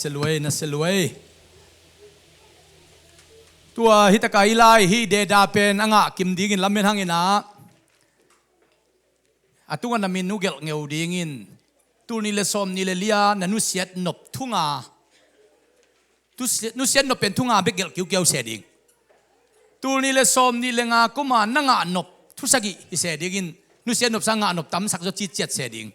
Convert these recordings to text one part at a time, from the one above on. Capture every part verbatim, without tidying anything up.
Seluai, na seluai. Tua hi taka i lai hi deda pen a ngah kim dingin lamen hangin ah, a tunga na min uh gelh ngeu dingin, tul nih le sawm nih le li-a na nusiat nop thu nga, tu- nusiat nop pen thu nga bek gelh kiukiau se ding. Tul nih le sawm nih le nga kuma na ngah nop thu sagih hi se dingin, nusiat nop sang ngah nop tamsak zaw citciat se ding.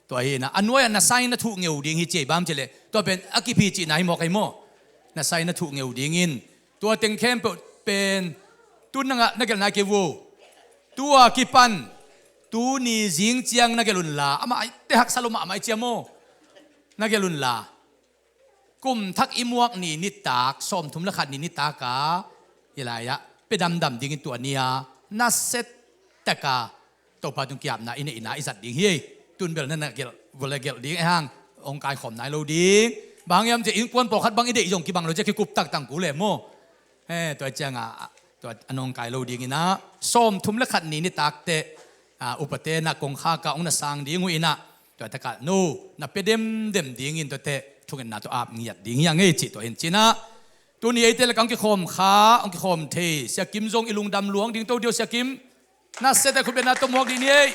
Tua hi na, a nuai-ah na sign na thuh ngeu ding hi ci ei bang ci leh, tua pen a kiphi cihna hi mawk ei maw? Na sign na thuh ngeu dingin. Tua teng khempeuh pen tu na ngah na gelh nai kei uh. Tua kipan tuni zing ciang na gelh unla, amah aite haksa lo mahmah i cia maw? Na gelh unla, kum thak i muak ni nitak, sawmthum le khat ni nitak a, hi lai-ah pia damdam dingin tua ni-a nasia taka Topa tung kiapna i neihna i zat ding hi. Tun bel na na gelh vua le gelh ding ei hang, hong kaikhawm nai lo ding. Bang hang hiam cih innkuan pawlkhat bang i deih zong kibang lo cia kikup taktak ku le maw? He, tua ciangah tua a nong kai lo dingin ah, sawmthum le khat ni nitak teh, ah, upate na kongkhak ah hong na sang ding uh in ah, tua takah no na pia demdem dingin tuate thungetna tawh ap ngiat ding hi a ngei cih tua hi in ci-in ah, tuni eite lakah hong kikhawm kha, hong kikhawm thei Sia Kim zong i lungdam luang ding to dih o Sia Kim. Nasia tak khutbetna tawh muak dih ni ei.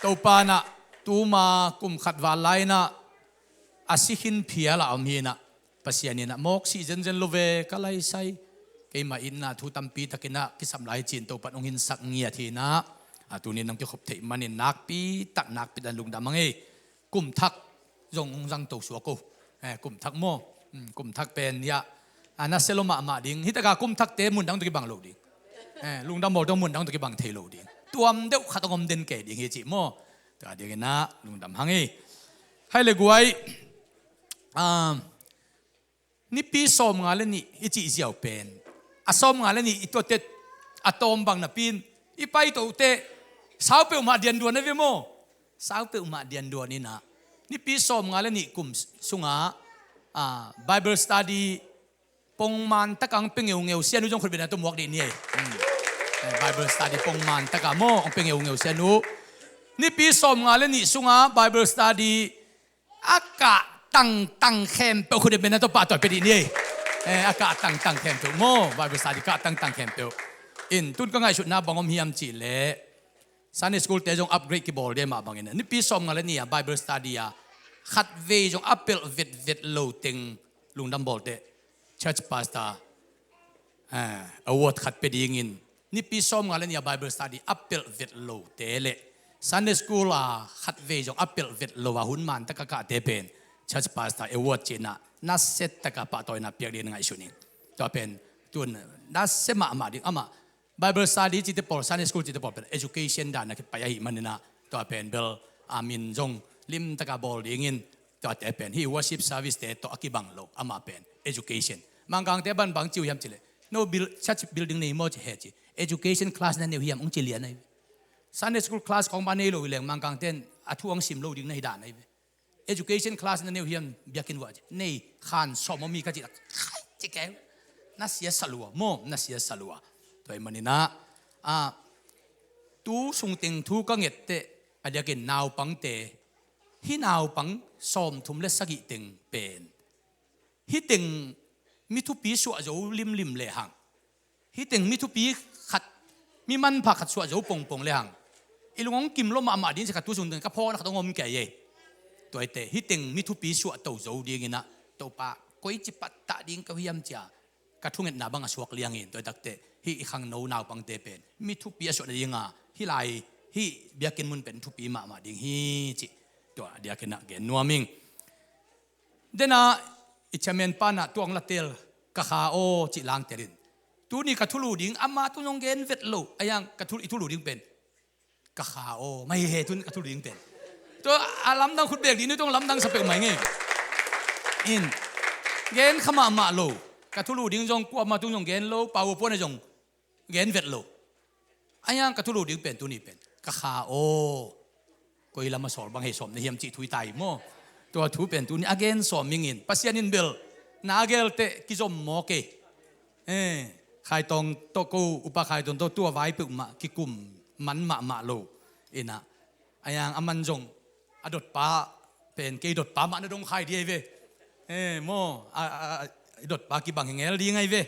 Topa in ah tuma kum khat val lai-in ah a si khin phial a om hi in ah, Pasian in ah mawk sih zenzen lo ve ka laisai, keimah in ah thu tampi takin ah kisam lai ci-in Topa in hong hinsak ngiat hi in ah, a tuni-in hong kikhop theih manin nakpi tak nakpi tak lungdam a ngei. Kum thak zong hong zang to suak o. Eh, kum thak maw? Hmm, kum thak pen hiah, ah, nasia lo mahmah ding. Hi taka kum thakte mun dang tawh kibang lo ding. Eh, lungdam bawl tawh mun dang tawh kibang thei lo ding. Tuam deuh khat hong om den kei ding hi cih maw? Tua dingin ah lungdam hang ei. Hai le guai, ah, nipi sawmnga le nih i cih ziau pen, a sawmnga le nih i tuatet a tawm bang napi-in i paitoh teh sau peuhmah dianduan a ve maw? Sau peuhmah dianduan in ah, nipi sawmnga le nih kum sungah, ah, Bible study pongman takah hong pia ngeungeu Sia Nu zong khutbetna tawh muak dih ni ei. Hmm. Eh, Bible study pongman takah maw hong pia ngeungeu Sia Nu. Nipi sawmnga le nih sungah Bible study a kah tangtang khempeuh khutbetna tawh pahtawi pia dih ni ei. Eh, a kah tangtang khempeuh maw, Bible study kah tangtang khempeuh. In tun ka ngaihsutna bang om hiam cih leh, Sunday school te zong upgrade kibawl dih mah bangin, nipi sawmnga le nih a Bible study a khatvei zong a pelh vetvet lo teng lungdam bawl teh church pastor, ah, award khat pia dingin, nipi sawmnga le nih a Bible study a pelh vet lote le Sunday school a khatvei zong a pelh vet lo a hun man taka kahte pen church pastor award ci-in ah nasia taka pahtawina piak dingin ngaihsun ing. Tua pen tun nasia mahmah ding, amah Bible study cihte pawl, Sunday school cihte pawl pen education dan a kipai ahih manin ah, tua pen bel a min zong limtaka bawl dingin, tuate pen hih worship service te tawh a kibang lo, amah pen education. Mangkangte bangbang ci uh hiam cih leh, no build, church building nei maw ci, he ci. Education class na nei uh hiam hong ci lian ahi ve. Sunday school class khawng mah nei lo hi leng Mangkangte in a thu hong sim lo ding na hi dan ahi ve. Education class na nei uh hiam biakinn uah ci. Nei, khan sawm om hi ka cih leh, khai ci keng. Nasia sa lua maw, nasia sa lua. Tua ahih manin ah, ah, tu sung teng thu ka nget teh, a diakin naupangte, hih naupang sawmthum le sagih teng pen, hih teng mi thupi suah zo limlim lehang, hih teng mi thupi khat, mi manpha khat suah zo pongpong lehang, i lung hong kim lua mahmah ding ci. Khat tu sung teng ka phone khat hong om kei ei. Tua hi teh hih teng mi thupi suah to zo dingin ah, Topa, koici pattah ding ka hiam ci-a ka thungetna bang a suak liangin, tua hi tak teh hih i khangno naupangte pen mi thupi a suah nadinga hih lai, hih biakinn mun pen thupi mahmah ding hi cih tua a diakin ah gen nuam ing. Dena i chairman pa in ah tuang latel ka kha aw cih langtel in, tuni ka thulu ding, ama tu nong gen vet lo, a yang ka thulu, i thulu ding pen ka kha aw, mai he tun ka thulu ding pen. Tua a lamdang khut bek dih ni, tuang lamdang sa peuhmah ing ei. In, gen kha mahmah lo, ka thulu ding zong kuamah tu zong gen lo, pau puan a zong gen vet lo. A yang ka thulu ding pen tuni pen ka kha aw. Koi lam a sawl bang hei sawm na hiam cih thu hi ta hi maw? Tua thu pen tuni a gen sawm ing in, Pasian in bel na a gel teh kizom mawk ei. Eh, Khaitawng tawh ko, Upa Khaitawng tawh tua vai peuhmah kikum man mahmah lo. In ah, a yang a man zong a dotpa pen kei dotpa mah na dong khai ding ahi ve. Eh, maw, a, a, a, i dotpa kibang hi ngel ding ahi ve.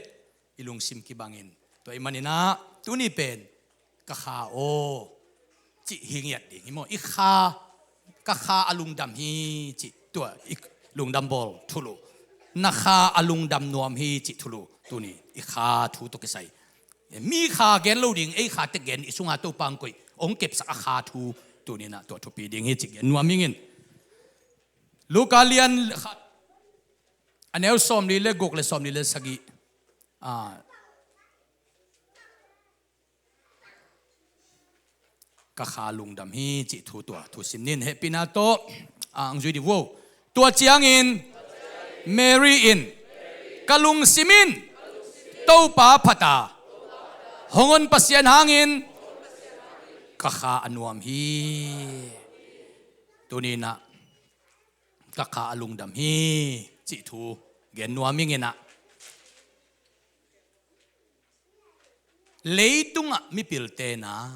I lungsim kibangin. Tua ahih manin ah, tuni pen ka kha aw, cih hi ngiat ding hi maw. I kha, ka kha a lungdam hi cih, tua i lungdam bawl thulu. Na kha a lungdam nuam hi cih thulu. Tuni i kha thu tawh kisai, mi kha gen lo ding, ei kha tek gen, i sunga Topa hong koih, hong kepsak a kha thu, tuni-in ah tua thupi ding hi cih gen nuam ing in. Luka lian khat, a neu sawmli le guk le sawmli le sagih. Ah, ka kha lungdam hi cih thu, tua thu sim ni in, hehpihna tawh, ah, ang zui dih vo. Tua ciangin Mary in, ka lungsim in Topa phat a, hong on Pasian hangin ka kha a nuam hi. Tuni-in ah ka kha a lungdam hi cih thu gen nuam ing in ah. Leitungah mipilte'n ah,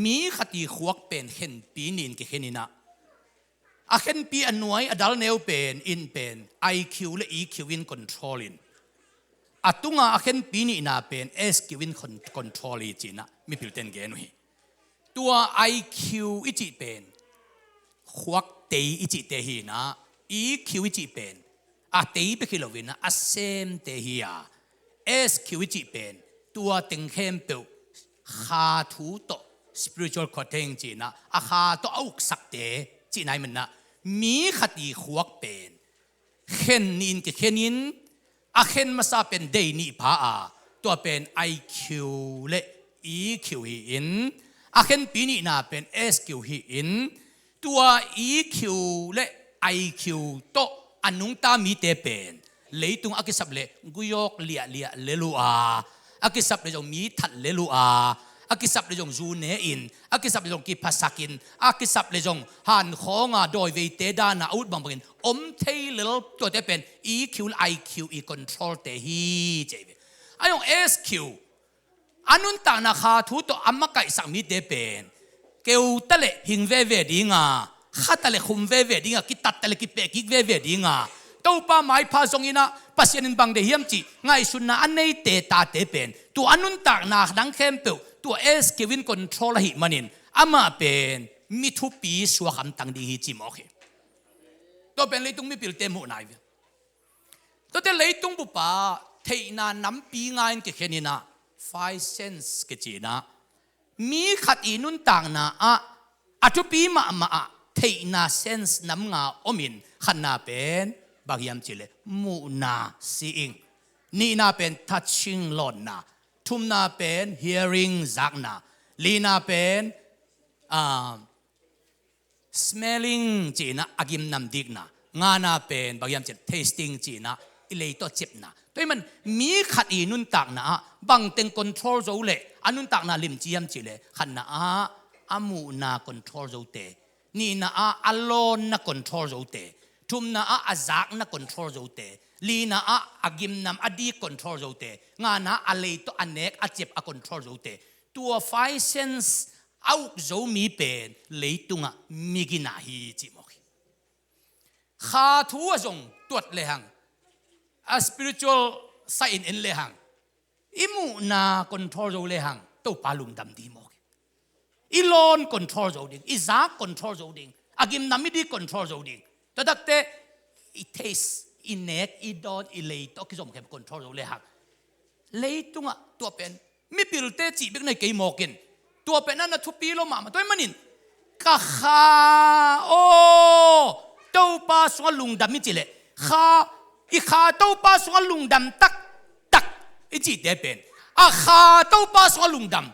mi khat i khuak pen khenpi nih in kikhen in ah, a khenpi a nuai a dal neu pen in pen I Q le E Q in control in, a tunga a khenpi nihna pen S Q in con-, control hi ci-in ah mipilte'n gen uh hi. Tua I Q i cih pen khuak tei i cihte hi in ah, E Q i cih pen a tei bek hi lo in ah, a semte hi a, S Q i cih pen tua teng khempeuh kha thu tawh, spiritual quotient ci-in ah, a kha tawh a uksakte cihna ahih manin ah, mi khat i khuak pen khen nih in kikhen in, a khen masa pen dei nih pha a, tua pen I Q le E Q hi in, a khenpi nihna pen S Q hi in, tua E Q le I Q tawh a nungta mite pen leitung a kisap leh gui awk liahliah lel uh a, a kisap leh zong mi that lel uh a, a kisap leh zong zu ne in, a kisap leh zong kiphasak in, a kisap leh zong hankhawng a dawi veite dan a a ut bangbangin om thei lel, tuate pen E Q le I Q i control-te hi ci hi ve. A zong S Q, a nuntakna kha thu tawh a makaihsak mite pen keu ta leh hing veve ding a, kha ta leh khum veve ding a, kitat ta leh kipeh kik veve ding a, Topa maipha zong in ah, Pasian in bang deih hiam cih ngaihsutna a neite tate pen, tua a nuntakna dang khempeuh tua S Q in control ahih manin, amah pen mi thupi suak hamtang ding hi ci mawk hi. Tua pen leitung mipilte muhna hi ve. Tuate leitung bup ah theihna nampi nga in kikhen in ah, five sense kici in ah, mi khat i nuntakna ah a thupi mahmah ah theihna sense nam nga om in, khatna pen bang hiam cih leh muhna, seeing. Nihna pen touching, lawnna. Thumna pen hearing, zakna. Lina pen, ah, smelling ci-in ah, a gimnam dikna. Ngana pen bang hiam cih leh tasting ci-in ah, i lei tawh a ciapna. Tua ahih manin mi khat i nuntakna ah bangteng control zo leh a nuntakna limci hiam cih leh, khatna ah a muhna control zote, nihna ah a lawnna control zote, thumna ah a zakna control zote, lina ah a gimnam a dik control zote, ngana ah a lei tawh a nek a ciap a control zote. Tua five sense a uk zo mi pen leitungah migina hi ci mawk hi. Kha thu ah zong tuat lehang, a spiritual side in en lehang, i muhna control zo lehang Topa lungdam ding mawk hi. I lawn control zo ding, i zak control zo ding, a gimnam i dik control zo ding. Tua takte i taste, i nek, i dawn, i lei tawh kizom khem control zo lehang, leitungah tua pen mipilte cih bek na hi kei mawk in, tua pen a na thupi lo mahmah. Tua ahih manin ka kha aw, Topa sungah lungdam hi ci leh, kha, i kha Topa sungah lungdam taktak i cihte pen, a kha Topa sungah lungdam.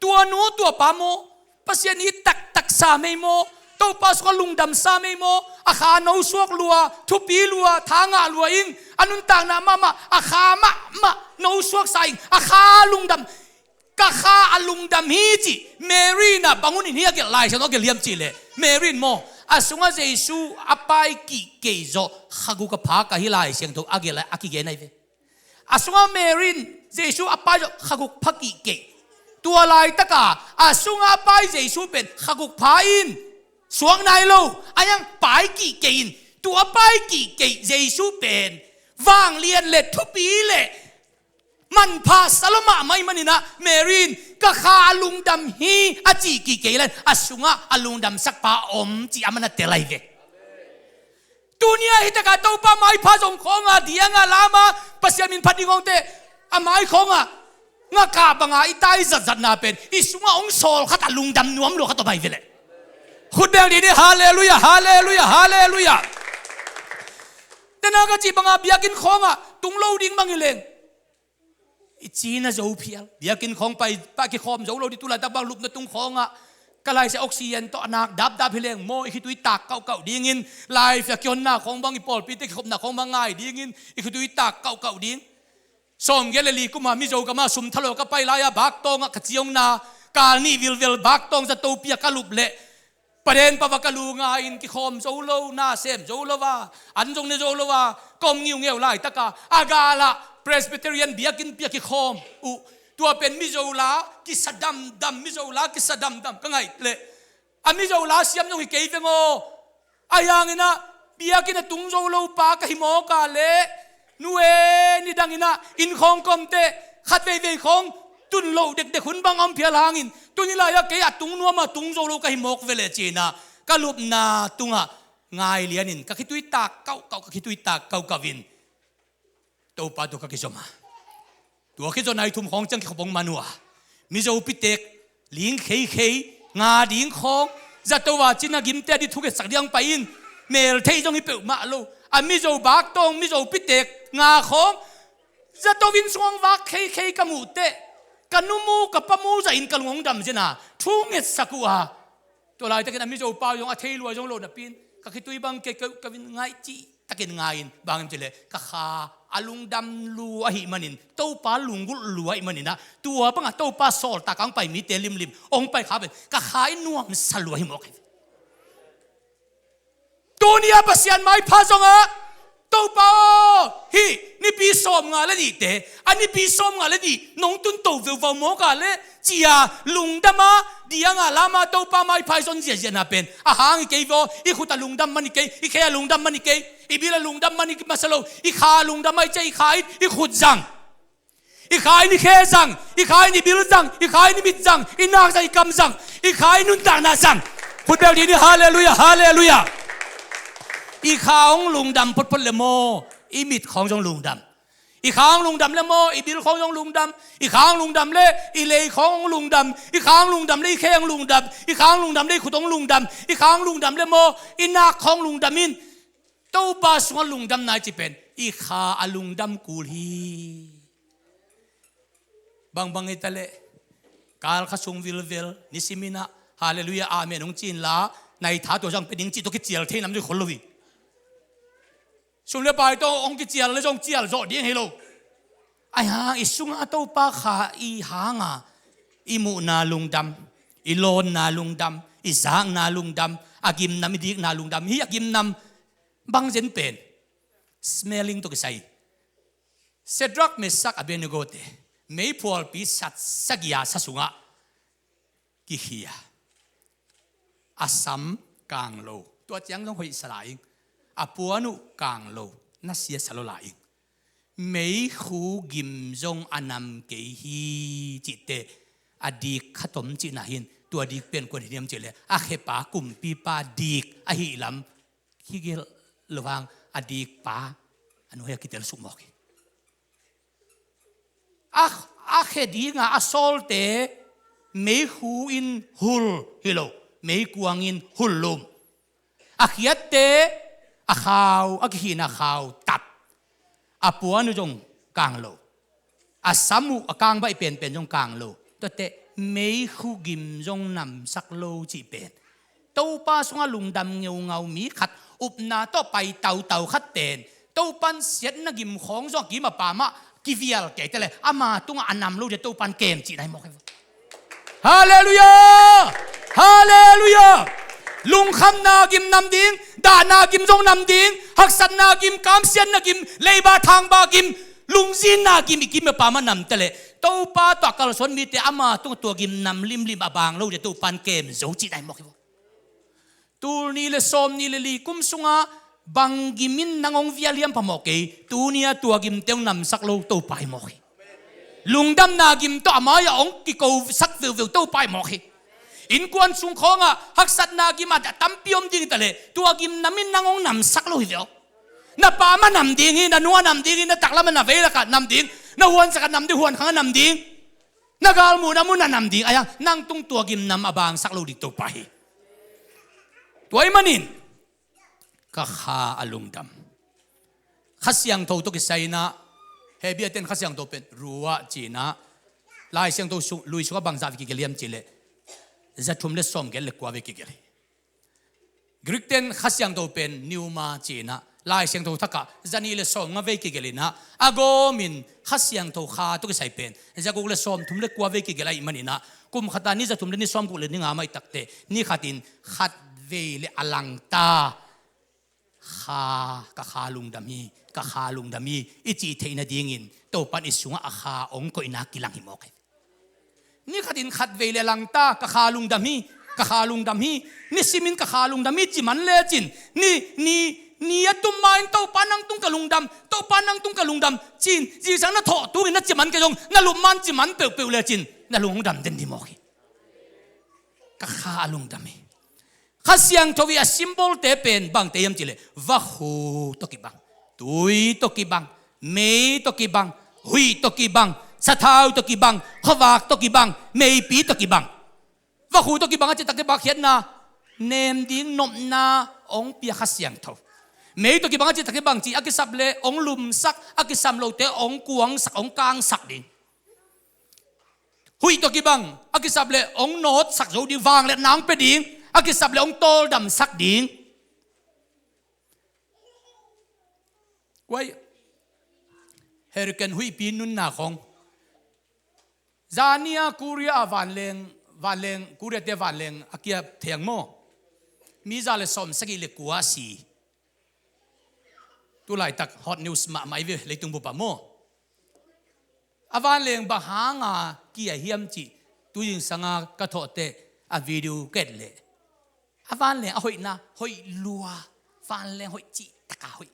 Tua nu tua pa maw, Pasian it taktak sam hi maw, Topa sungah lungdam sam hi maw, a kha nosuak lua, thupi lua, tha ngah lua ing, a nuntakna mahmah a kha mahmah nosuak sa ing, a kha lungdam, ka kha a lungdam hi cih Mary in ah bang hun in hi a gelh, Lai Siangtho a gelh hiam cih leh, Mary in maw, a sungah Jesu a pai kik kei zawh kha guk a pha ka hi, Lai Siangtho a gelh a kigen ahi ve. A sungah Mary in Jesu a pai zawh kha guk pha kik kei. Tua laitaka a sungah a pai Jesu pen kha guk pha in, suak nai lo, a hiang pai kih kei in, tua pai kih kei Jesu pen vanglian le thupi le manpha sa lo mahmah ahih manin ah Mary in, "Ka kha a lungdam hi," a ci kik kei lai, a sungah a lungdamsakpa om cih a man a tel lai ve. Tuni-ah hi takah Topa maipha zong khawngah diangah lama Pasian min phat ding hong teh, a mai khawngah ngakah bangah i tai zatzatna pen i sungah hong sawl khat a lungdam nuam lua khat om hi ve leh. Khut beng dih ni, halleluiah, halleluiah, halleluiah. Dena ka cih bangah biakinn khawngah tung lo ding bang hi leng, i cina zo phial. Biakinn khawng pai pah kikhawm zo lo dih, tu laitak bang lupna tung khawngah ka laisia oxygen tawh a nak dapdap hi leng maw, i khitui tak kauhkauh dingin, live a kihonna khawng bang, i pawlpite kikhopna khawng bang ngai dingin i khitui tak kauhkauh ding. Sawmgiat le li kuma Mizo gama sum thalawh ka pai lai-a baktawngah ka ciongna, kal nih vilvel baktawng zato pi-a ka lup leh Paden pau-a ka lu ngai-in kikhawm zo lo, na sem zo lo a, an zong ne zo lo a, ka om ngiungeu laitaka a galah Presbyterian biakinn pi-a kikhawm uh. Tua pen Mizo la kisa damdam, Mizo la kisa damdam ka ngaih leh, a Mizo la siam zong hi kei veng aw. Ahi hangin ah biakinn a tung zo lo pa ka hi mawk a leh, nu e, nidangin ah inn khawng ka om teh khat veivei khawng tun loh dekdek hun bang a om phial hangin, tuni lai-ah kei a tung nuam a tung zo lo ka hi mawk ve leh, ci-in ah ka lupna tungah ngai lianin ka khitui tak kauhkauh, ka khitui tak kauhkauh in Topa tawh ka kizom a. Tua khit zawh nai thum khawng ciang kikhop hong man uh a, Mizo pitek ling kheikhei, nga ding khawng, zato a cina gimte a dih thungetsak ding hong pai in, mel theih zong hi peuhmah lo. A Mizo baktawng, Mizo pitek nga khawng zato inn sung hong vak kheikhei ka muh teh, ka nu mu, ka pa mu zahin ka lung hong dam zen a, thungetsak uh a. Tua laitakin a Mizo pa zong a thei lua zong lo napi-in ka khitui bang kei ka, ka vin ngaih cih takin ngai-in, bang hiam cih leh ka kha a lungdam lua ahih manin, Topa lunggulh lua ahih manin ah, tua bangah Topa sawltak a hong pai mite limlim hong pai kha pen ka kha i nuamsa lua hi mawk hi. Tuni-ah Pasian maipha zongah, Topa aw, hih nipi sawmnga le nihte, a nipi sawmnga le nih nong tun to veuvau mawk a leh, ci-a lungdam a, diangah lama Topa maipha i zon ziahziahna pen a hang hi kei ve aw. I khut a lungdam man hi kei, i khe a lungdam man hi kei, i bil a lungdam man hi masa lo, i kha a lungdam ahih ciang i kha in i khut zang, i kha in i khe zang, i kha in i bil zang, i kha in i mit zang, i nak zang, i kam zang, i kha in nuntakna zang. Khut beng dih ni, halleluiah, halleluiah. I kha hong lungdam photphot le maw, i mit khawng zong lungdam. I kha hong lungdam le maw, i bil khawng zong lungdam. I kha hong lungdam le i lei khawng hong lungdam. I kha hong lungdam le i khe hong lungdam. I kha hong lungdam le i khut hong lungdam. I kha hong lungdam le maw, i nak khawng lungdam in. Topa sungah lungdamna i cih pen i kha a lungdam kul hi. Bangbang hi ta leh, kal kha sung vilvel, nisimin ah halleluiah, amen hong ci inla, nai tha tua zang pia ding cih tawh kicial thei nam zui khol lo hi. Sum le pai tawh hong kicial le zong cial zawh ding hi lo. Ahi hang i sungah Topa kha i hanga i muhna lungdam, i lawnna lungdam, i zakna lungdam, a gimnam i dikna lungdam. Hih a gimnam bang zen pen smelling tawh kisai. Shadrach, Meshach, Abednego te meiphualpi sat sagih a sa sungah kikhia. A sam kang lo, tua ciang zong hoih sa lai ing. A puan uh kang lo, nasia sa lo lai ing. Meikhu gim zong a nam kei hi cihte, a dik khat om cihna hi in, tua dik pen kuan hi diam cih leh a khepa kumpipa dik ahih lam kigelh lo hang, a dikpa a nuai-ah kitel suk mawk hi. A, a khe dinga a sawlte meikhu in hul hi lo, meikuang in hul lum. A khiatte a khau, a kikhihna khau tap. A puan uh zong kang lo, a sam uh a kang baih penpen zong kang lo. Tuate meikhu gim zong namsak lo cih pen Topa sungah lungdam ngeungau mi khat, upna tawh pai tautau khat pen Topan siatna gim khawng zong a kim a pamah kivial kei ta leh, ama tungah a nam lo dia Topan kem cihna hi mawk hi. Halleluiah! Halleluiah! Lungkhamna gim nam ding, dahna gim zong nam ding, haksatna gim, kamsiatna gim, leiba thangba gim, lungzinna gim i kim a pamah nam ta leh, Topa tawh a kalsuan mite ama tungah tua gim nam limlim a bang lo dia Topan kem zo cihna hi mawk hi. Tul nih le sawm nih le li kum sungah bang gim in nang hong vial hiam phamawh kei, tuni-a tua gimte hong namsak lo Topa hi mawk hi. Lungdamna gim tawh a mai-ah hong kikosak veuveu Topa hi mawk hi. Innkuan sung khawngah haksatna gim a tampi om ding hi taleh tua gim nam in nang hong namsak lo hi ve aw. Na pa mah nam ding hi, na nu a nam ding hi, na taklam a na veilak ah nam ding, na huansak a nam ding, huankhang a nam ding, na galmuhna mun a nam ding. Ahi hang nang tung tua gim nam a bangsak lo ding Topa hi. Tua ahih manin ka kha a lungdam. Kha Siangtho tawh kisai-in ah, Hebru ten Kha Siangtho pen ruah ci-in ah, Lai Siangtho sung, lui sungah bangzah vei kigelh hiam cih leh, za thum le sawmgiat le kua vei kigelh hi. Greek ten Kha Siangtho pen pneuma ci-in ah, Lai Siangtho thak ah za nih le sawmnga vei kigelh in ah, a gawmin Kha Siangtho kha tawh kisai pen za guk le sawmthum le kua vei kigelh ahih manin ah, kum khat a ni za thum le ni sawmguk le ni nga mah hi takteh, ni khatin khatvei le a langta, kha, ka kha lungdam hi, ka kha lungdam hi, i cih theih nadingin Topa in i sungah a kha hong koihna kilang hi mawk hi. Ni khatin khatvei le a langta, ka kha lungdam hi, ka kha lungdam hi, nisimin ka kha lungdam hi ci man lecin, ni, ni, ni a tum ma-in Topa nang tung ka lungdam, Topa nang tung ka lungdam ci-in, zingsang na thawh tungin na ci man kei zong, na lup ma-in ci man peuhpeuh lecin na lung hong dam den ding mawk hi. Ka kha a lungdam hi. Kha Siangtho i a symbolte pen bangte hiam cih leh, vakhu tawh kibang, tui tawh kibang, mei tawh kibang, huih tawh kibang, sathau tawh kibang, khuavak tawh kibang, meipi tawh kibang. Vakhu tawh kibang a cih tak i bang khiatna, nem ding nopna hong pia Kha Siangtho. Mei tawh kibang a cih tak i bang cih, a kisap leh hong lumsak, a kisam lote hong kuangsak, hong kangsak ding. Huih tawh kibang, a kisap leh hong nawtsak zo ding, vangliatna hong pia ding, a kisap leh hong tawldamsak ding. Kuai, hurricane huihpi nunna khawng, zani-a Korea a vanleng, vanleng, Korea-te vanleng a kia thei hang maw? Mi za le sawm sagih le kua a si. Tu laitak hot news mahmah hi ve leitung bup ah maw. A vanleng bang hanga kia hiam cih, tu zingsanga ka thawhteh a video ka et leh, a vanleng a hoihna hoih lua, vanleng hoih cih taka hoih.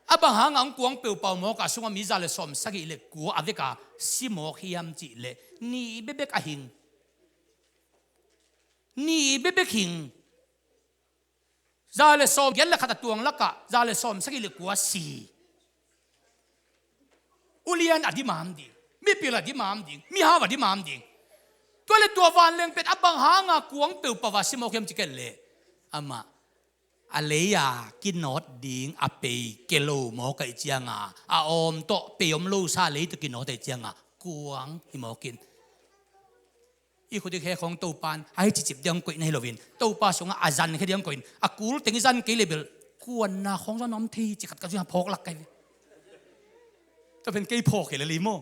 A bang hanga hong kuang peuhpeuh mawk a, sungah mi za le sawm sagih le kua a vek a si mawk hiam cih leh, nih bekbek a hing. Nih bekbek hing. Za le sawm giat le khat a tuang lakah za le sawm sagih le kua si. Ulian a dimam ding, mipil a dimam ding, mihau a dimam ding. Tua le tua vanleng pen a bang hanga kuang peuhpeuh a si mawk hiam ci ka et leh, amah a lei-a kinawt ding a pei kia lo mawk ahih cianga, a awm tawh pei om lo sa lei tawh kinawt ahih cianga kuang hi mawk in. I khut i khe khawng Topa in a hi cicip ding hong koih na hi loin, Topa sungah a zan khe ding hong koih in, a kul teng i zan kei leh bel kuanna khawng zong a om thei ci khat ka zui a phawk lak kai ve. Tua pen kei phawk hi lel hi maw.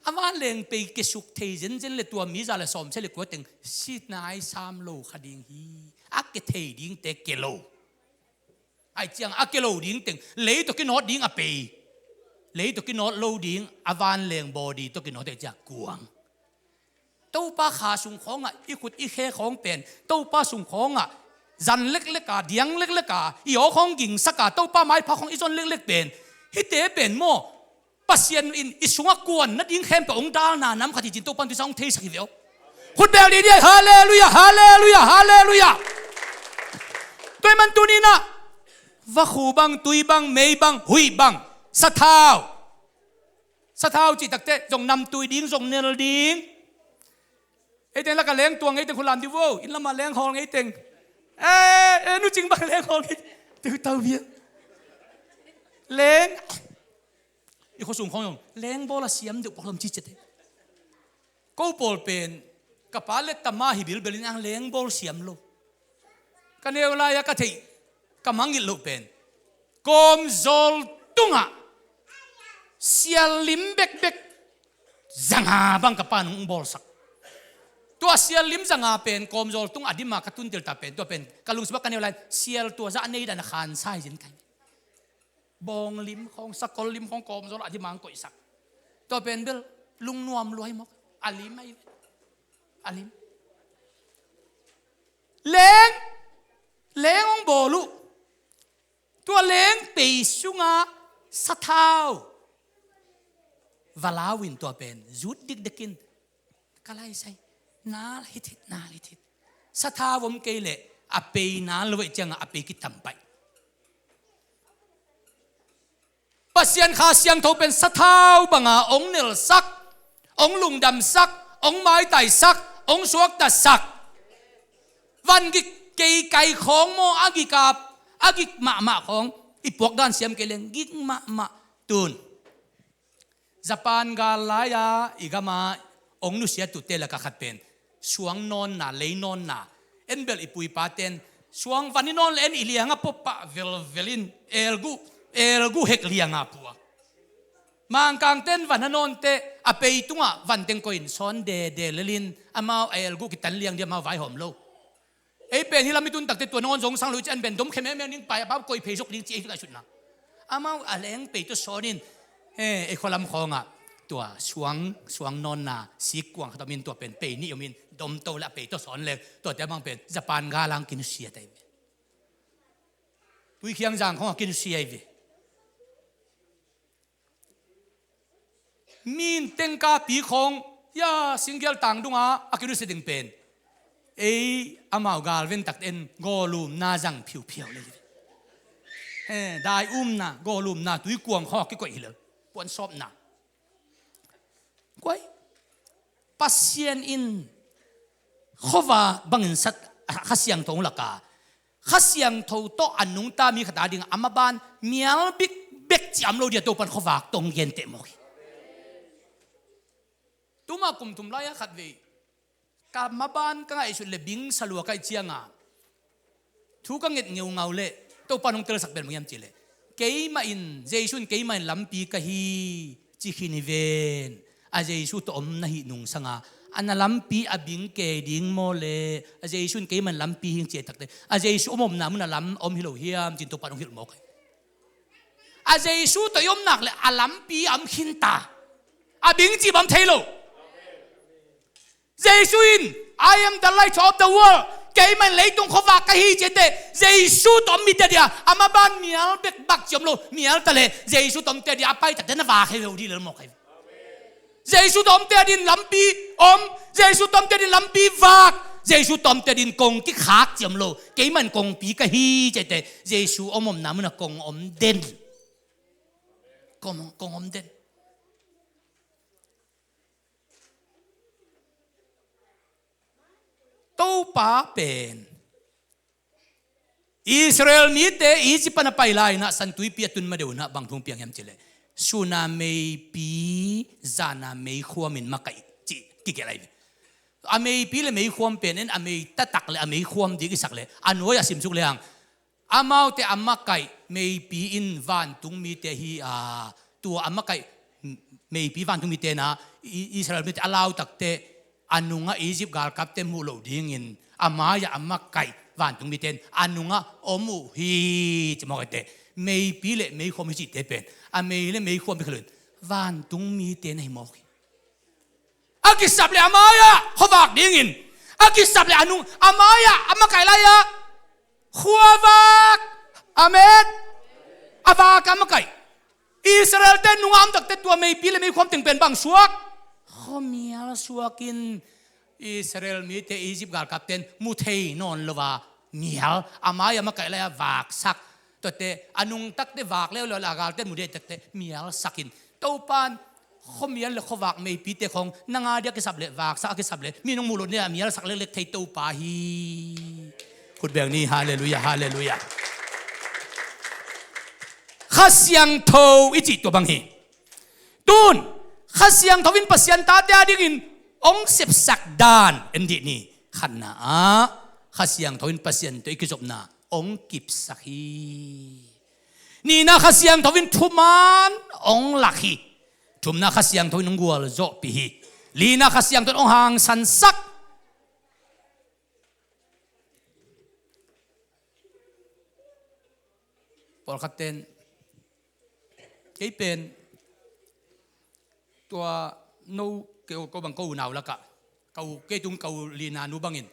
A vanleng pei kiasuk thei zenzen le tua mi za le sawm sagih le kua teng si nai sam lo kha ding hi. A kia thei dingte kia lo. Ahih ciang a kia lo ding teng, lei tawh kinawt ding a pei, lei tawh kinawt lo ding a vanleng body tawh kinawt ahih ciang kuang. Topa kha sung khawngah i khut i khe khawng pen, Topa sung khawngah zan leklek a, diang leklek a, i aw khawng gingsak a, Topa maipha khawng i zon leklek pen, hihte pen maw, Pasian in i sungah kuan nading khempeuh hong dalna nam khat hi cin Topa in tuisa hong theisak hi ve aw. Khut beng didi, halleluiah, halleluiah, halleluiah. Tua ahih man tuni-in ah, vakhu bang, tui bang, mei bang, huih bang, sathau. Sathau cih takteh zong namtui ding, zong nel ding. Ei teng lakah leng tuang, ei teng khulam dih vo, inn lamah leng hawl ngei teng. Eh, eh, Nu Cing bang leng hawl ngei. Teu tau bia. Leng. I khuasung khawng zong leng bawl a siam deuh pawl om ci ciat e. Ko pawl pen ka pa le tama hi bilbel in ang leng bawl siam lo. Ka neu lai-a ka theih, ka mangngilh loh pen kawmzawl tungah sial lim bekbek zanga bang ka pa nung bawlsak. Tua sial lim zanga pen kawmzawl tungah a dima ka tuntel ta pen, tua pen ka lungsim ah ka neu lai sial tua zah a nei dan a khansa hi zin kai. Bawng lim khawng, sakol lim khawng kawmzawl a dima hong koihsak. Tua pen bel lungnuam lua hi mawk. A lim ahi ve. A lim. Leng. Leng hong bawl uh. Tua leng pei sungah sathau va lau in tua pen zut dikdekin ka laisai nal hithit, nal hithit. Sathau om kei leh a pei nal lo ahih ciangah a pei kitam paih. Pasian Kha Siangtho pen sathau banga hong nelsak, hong lungdamsak, hong maitaisak, hong suaktasak. Van gik keikai khawng maw, a gik a, a gik mahmah khawng i puak dan siam kei leng gik mahmah. Tun Japan gal lai-a i gama hong nusiat uhte laka khat pen suang nawnna, lei nawnna. En bel i pu i paten suang van i nawn le en i lianga pop pah velvel in elguh, elguh hek lianga pua. Mangkangten van a nawnte a pei tungah van teng koih in sawn dede lelin amau a elguh kitan liang dih amau vaihawm lo. Ei pen hih lam i tun takte tua nangawn zong sang lo i ci an pen dom khe meme ning pai a pau koih phei zok ding ci ei ngaihsutna. Amau a leng pei tawh sawn in, eh, ei khualam khawngah tua suang, suang nawnna sikkuang khat om in tua pen pei nih om in domto le a pei tawh sawn leng tuate a bang pen Japan galang kinusia tai ve. Tuikhiang zang khawngah kinusia i ve. Min tengkapi khawng ya singgial tang dunga a kinusia ding pen ei amau galven takte in gawlumna zang phiuphiau le hi. Eh, dai umna, gawlumna, tuikuang khawng kikoih hi lo. Puansawpna. Kuai Pasian in khuavak bangin sat Kha Siangtho laka Kha Siangtho tawh a nungta mi khat a ding a maban mial bikbek ciam lo dia Topan khuavak tawh hong genteh mawk hi. Tuma kum thum lai-a khat vei ka maban ka ngaihsut le bing salua kaih cianga thu ka nget ngeungau le Topan hong telsak bel mawk hiam cih le keimah in, Jesu in keimah in lampi ka hi ci khin hi ven. A Jesu tawh om na hih nungsanga a na lampi a bing kei ding maw le a Jesu in keimah in lampi hing ciai takte a Jesu om omna mun a lam om hi lo hiam cin Topan hong hilh mawk hi. A Jesu tawh i omnak le a lampi a om khinta a bing cih bang thei lo. Jesu in I am the light of the world. Keimah in leitung khuavak ka hi ciante Jesu tawh om mite dia a maban mial bek bak ciam lo mial ta le Jesu tawh omte dia a pai takte na vak hei ve uh dih lel mawk hei. Jesu tawh omte a din lampi om, Jesu tawh omte a din lampi vak, Jesu tawh omte a din kong kikhak ciam lo. Keimah in kongpi ka hi ciate Jesu om omna munah kong om den. Kong, kong om den. Topa pen Israel mite Egypt pan a pai lai-inah San Tuipi a tun ma deuh inah bang thu piang hiam cileh suna meipi zana meikhuam in makaih cih kigelh ahi ve. A meipi le meikhuam pen en a mei taktak le a meikhuam ding i sak le a nuai a simsuk le hang amaute a makaih meipi in vantung mite hi a, tua a makaih meipi vantung mite na Israel mite a lau takte a nungah Egypt galkapte muh loh dingin a mai-ah a makaih vantung mite in a nungah om uh hi ci mawk ahi teh. Meipi le meikhuam hi cihte pen a mei le meikhuam hi kha loin vantung mite na hi mawk hi. A kisap le a mai-ah khuavak dingin a kisap le a nung a mai-ah a makaih lai-ah khuavak. Amen. A vak a makaih Israel-te nungah om takte tua meipi le meikhuam teng pen bang suak? Khuamial suakin Israel mite Egypt galkapten mu thei nawn lo a mial a mai-ah a makaih lai-ah vaksak. Tuate a nungtakte vak leuleu le a galten mu dei takte mialsakin Topan khuamial le khuavak meipite khawng nang a dia kisap le vaksak a kisap le mi nong muh loh ni a mialsak leklek thei Topa hi. Khut beng ni, halleluiah, halleluiah. Kha Siangtho i cih tua bang hi. Tun Kha Siangtho in Pasian tate a dingin hong sepsak dan en dih ni. Khatna ah Kha Siangtho in Pasian tawh i kizopna hong kipsak hi. Nihna Kha Siangtho in thuman hong lak hi. Thumna Kha Siangtho in hong gualzawhpih hi. Lina Kha Siangtho in hong hangsansak. Pawlkhatten kei pen tua no kei ko bang ko unau lakah ka u kei tung ka u Lina nu bangin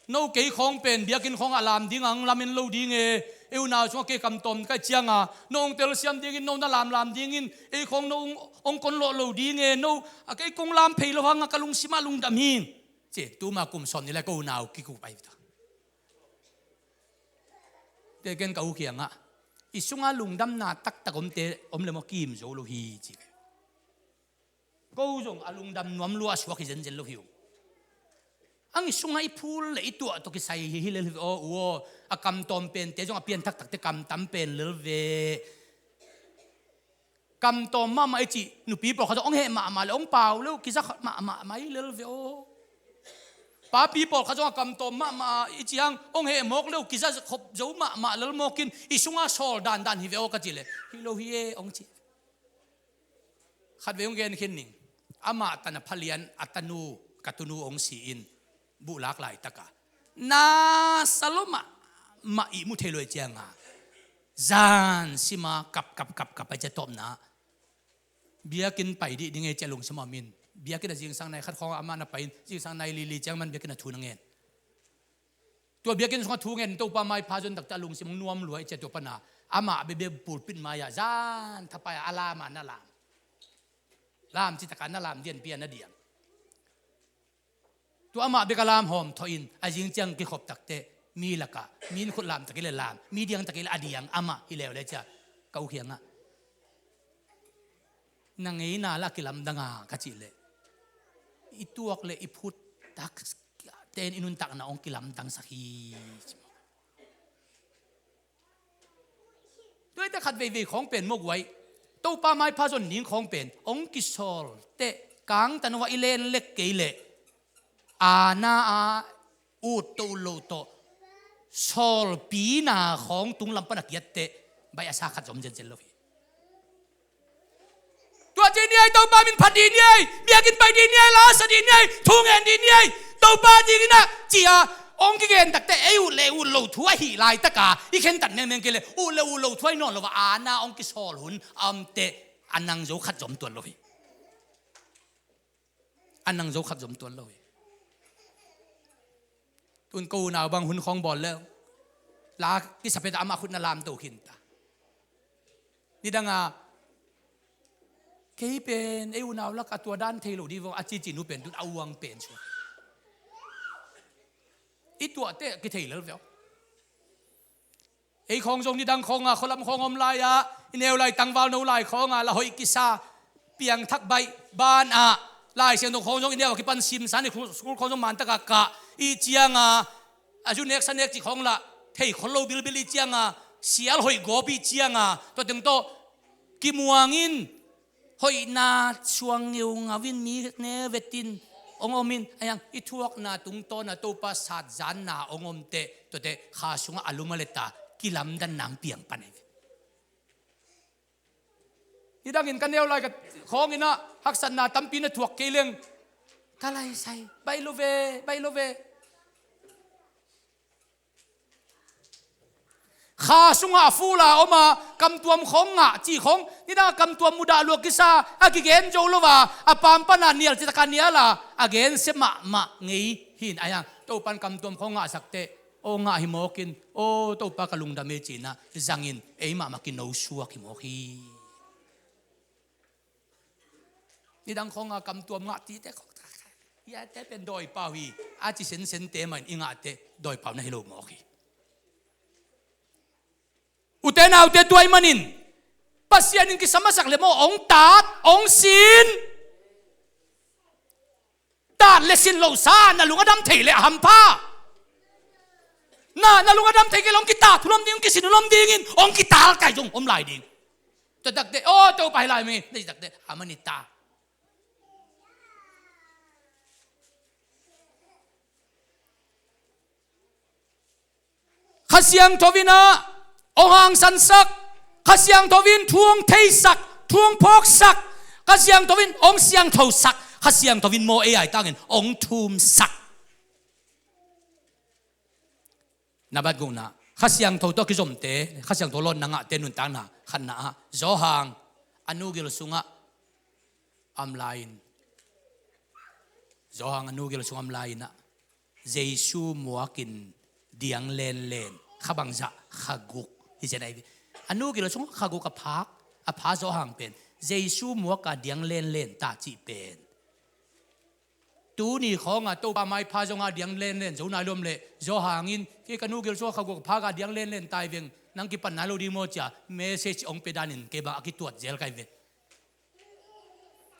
No kei khawng pen biakinn khawngah lam ding ang lamen lo ding e. Ei unau sungah kei kamtawm ka hih cianga no hong telsiam dingin no na lamlam dingin ei khawng no hong, hong kon lawh lo ding e. No a kei kong lam phei lo hangah ka lungsimah lungdam hi. Ci, tuma kum sawm ni lai ko unau kikup ai ta. Te ken ka u kiangah i sungah lungdamna taktak omte om le maw kim zo lo hi ci. Ko zong a lungdam nuam lua a suak hi zenzen lo hi uh. Ang i sungah i phul le i tuah tawh kisai hi hi lel hi ve aw u aw. A kamtawm pente zong a pian taktakte kamtam pen lel ve. Kamtawm mahmah i cih nupi pawlkhat zong hong heh mahmah le hong pau le uh kiza mahmah mai lel ve aw. Papi pawlkhat zong a kamtawm mahmah i cih hang hong heh mawk le uh kiza khop zo mahmah lel mawkin i sungah sawl dandan hi ve aw ka cih le hi lo hi e hong cih. Khatvei hong gen khin ning. Amah tan a phalian a tanu ka tunu hong si-in buhlak laitaka na sa lo mahmah ihmu thei lo i cianga zan sima kap kap kap kap a cia tawpna biakinn pai dih ding e cia lungsim a om in biakinn a zingsang nai khat khawngah amah na pai in zingsang nai lili ciang man biakinn a thu na ngen. Tua biakinn sungah thu ngen Topa maipha zon takte a lungsim hong nuam lua i cia tua pana amah bebe pulpit mai-ah zan thapai-ah a lam a na lam. Lam citaka na lam dian pia na diang. Tua amah bek a lam hawm thawh in a zing ciang kikhop takte mi lakah mi in khut lam takih le lam mi diang takih le a diang amah hi leuleu cia ka u kiangah na ngeina lah kilamdang a ka cih leh i tuak le i phut tak ten i nuntakna hong kilamdangsak hi. Tuaite khat veivei khawng pen mawk uai Topa maipha zon ning khawng pen hong kisawl teh kangtan uh a i len lek kei leh aana a ut tawh ut lo tawh sawlpina khawng tunglam pan a kiat teh baih a sa khat zom zenzen lo hi. Tua ci ni ai Topa min phat dih ni ai biakinn pai dih ni ai la sa dih ni ai thu ngen dih ni ai Topa dingin ah ci-a hong kigen takte ei ut le ut lo thu ahi laitaka i khentat mengmeng kei le ut le ut lo thu ahi nawn lo va aana hong kisawl hun a om teh a nang zo khat zom tuan lo hi. A nang zo khat zom tuan lo hi. Tun ko unau bang hun khawng bawl le la kisapia ta amah khut na lamto khin ta. Nidanga kei pen ei unau lak a tua dan thei lo dih vong a cici nu pen tun a uang pen suak. I tuahte kithei lel veu. Ei khawng zong nidang khawnga khualam khawng om lai-ah i neu lai tangval no lai khawnga la hoih kisa piangthak baih banah Lai Siangtho khawng zong i neu a kipan simsan i school khawng zong mantaka kah i cianga a zu nek sa nek ci khawng lah thei khol lo bilbil i cianga sial hoih gawp i cianga tua teng tawh kimuangin hoihna suang ngeungau in mi ne vetin hong om in a iang i thuakna tungtawna Topa satzanna hong om teh tuate kha sungah a lum a leta kilamdan nang piang pan hi. Nidangin ka neu lai ka khawngin ah haksatna tampi na thuak kei leng ka lai sai baih lo ve baih lo ve. Kha sungah a fula oma kamtuam khawng ngah cih khawng nidang a kamtuam mudah luak kisa a kigen zo lo va a pampana nial citaka niala a gensia mahmah ngei hin a iang Topan kamtuam khawng ngahsak teh aw ngah hi mawkin aw Topa ka lungdam e cinah zangin ei mahmah kinosuak hi mawk hi. Nidang khawnga kamtuam ngah tite khawng hiate pen dawipau hi. A ci sensente mahin i ngahte dawipau na hi lo mawk hi. Ute naute tuai manin Pasian in kisam a sak le maw hong tat hong sin. Tat le sin lo sa na lung a dam thei le a hampha. Na na lung a dam thei kei le hong kitat hulom ding hong kisin hulom dingin hong kital kai zong om lai ding. Tua takte aw Topa hi lai mi na ci takte a mani ta. Kha Siangtho in ah hong hangsansak, Kha Siangtho in thu hong theisak, thu hong phawksak, Kha Siangtho in hong siangthosak, Kha Siangtho in maw ei aitangin hong thumsak. Na bat gukna Kha Siangtho tawh kizomte Kha Siangtho lawn na ngahte nuntakna khatna ah Zawhang a nugil sungah am lai-in Zawhang a nugil sungah am lai-in ah Jesu muakin diang lenlen, kha bangzah, kha guk hi zen ahi ve. A nu gil sung kha guk a phak, a pha Zawhang pen Jesu muaka diang lenlen ta cih pen tuni khawnga Topa maipha zonga diang lenlen zo nai lom leh Zawhang in, kei ka nu gil sung kha guk a phaka diang lenlen tai veng, nang kipan nai lo ding maw cia message ong pe danin kei bang a kituat zel kai ve.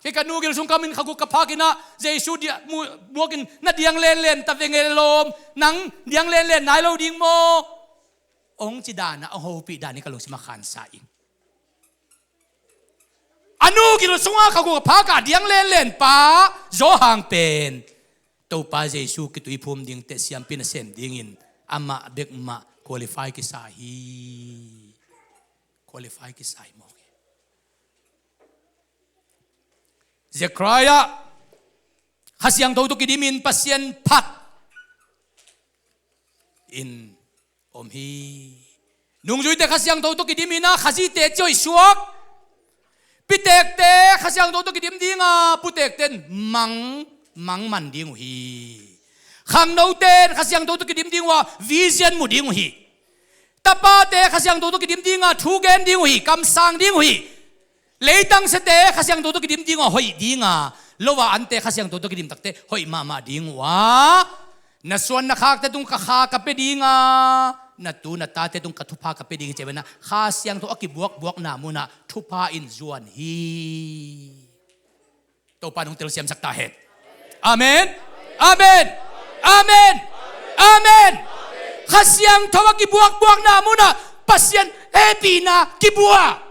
Kei ka nu gil sung kamin kha guk ka phakinah Jesu dia, mu, muakin na diang lenlen ta veng e lom, nang diang lenlen nai lo ding maw? Ong ci danah ong hopih dan hi ka lungsim a khansa ing. A nu gil sunga kha guk a phaka diang lenlen pa Zawhang pen Topa Jesu kituiphum ding teh siampi nasem dingin amah bek mah qualify kisa hi. Qualify kisa hi mawk hi. Zechariah Kha Siangtho tawh kidimin Pasian phat in om hi. Nungzuite Kha Siangtho tawh kidimin ah Khazihte ci hoih suak. Pitekte Kha Siangtho tawh kidim dinga putekten mang, mang man ding uh hi. Khangnoten Kha Siangtho tawh kidim ding uh a vision mu ding uh hi. Tapate Kha Siangtho tawh kidim dinga thu gen ding uh hi, kamsang ding uh hi. Leitang siate Kha Siangtho tawh kidim ding uh a hoih dinga, lo a ante Kha Siangtho tawh kidim takte hoih mahmah ding uh a, na suan na khakte tung ka kha ka pe dinga, na tu na tate tung ka thupha ka pe ding hi ci a, Kha Siangtho a kibuakbuakna munah thupha in zuan hi. Topa nong telsiamsak ta hen. Amen. Amen. Amen. Amen. Kha Siangtho a kibuakbuakna munah Pasian hehpihna kibua.